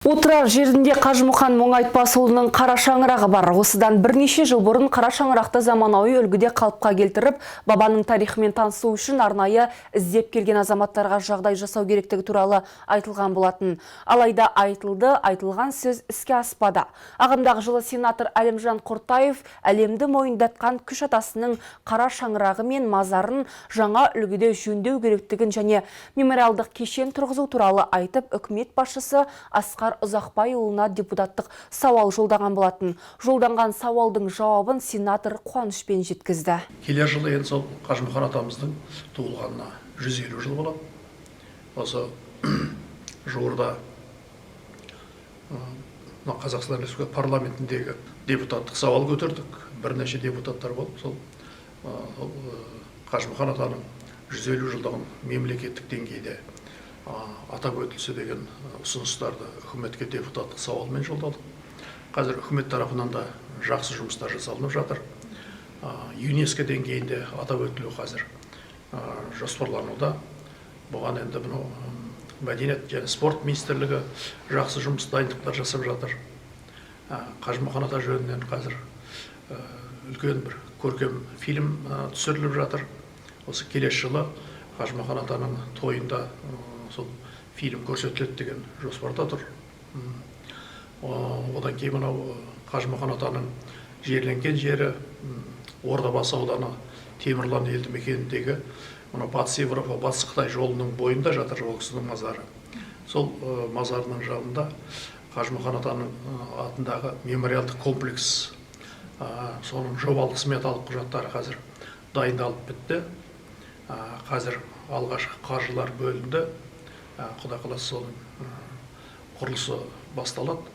Отырар жерінде Қажымұқан Мұңайтпасұлының қара шаңырағы бар. Осыдан бірнеше жыл бұрын қара шаңырақты заманауи үлгіде қалыпқа келтіріп, бабаның тарихымен танысу үшін арнайы іздеп келген азаматтарға жағдай жасау керектігі туралы айтылған болатын. Алайда айтылды, айтылған сөз іске аспады. Ағымдағы жылы сенатор Әлімжан Құртаев әлемді мойындатқан күш атасының қара шаңырағы мен мазарын жаңа үлгіде жөндеу керектігін және мемориалдық кешен тұрғызу туралы айтып, үкімет басшысы Асқар Ұзақбайұлына депутаттық сауал жолдаған болатын. Жолданған сауалдың жауабын сенатор қуанышпен жеткізді. Келер жылы енді сол Қажымұқан атамыздың туылғанына 150 жыл болады. Осы жуырда мына Қазақстан Республикасы парламентіндегі депутаттық сауал көтердік. Бірнеше депутаттар болып сол Қажымұқан атаның 150 жылдығын мемлекеттік деңгейде атап өтілсе деген ұсыныстарды үкіметке депутаттық сауалмен жолдадық. Қазір үкімет тарапынан да жақсы жұмыстар жасалынып жатыр. ЮНЕСКО деңгейінде атап өтілу қазір жоспарлануда. Бұған енді мынау Мәдениет және спорт министрлігі жақсы жұмыс, дайындықтар жасап жатыр. Қажымұқан ата жөнінен қазір үлкен бір көркем фильм түсіріліп жатыр. Осы келесі жылы Қажымұқан атаның тойында сол фильм көрсетіледі деген жоспарда тұр. Одан кейін мынау Қажымұқан атаның жерленген жері, Ордабасы ауданы, Темірлан елді мекеніндегі мынау Батыс Еуропа, Батыс Қытай жолының бойында жатыр ол кісінің мазары. Сол мазарының жанында Қажымұқан атаның атындағы мемориалдық комплекс, соның жобалық сметалық құжаттары қазір дайындалып бітті. Қазір алғашқы қаржылар бөлінді. Құдай қаласа, соның құрылысы басталады.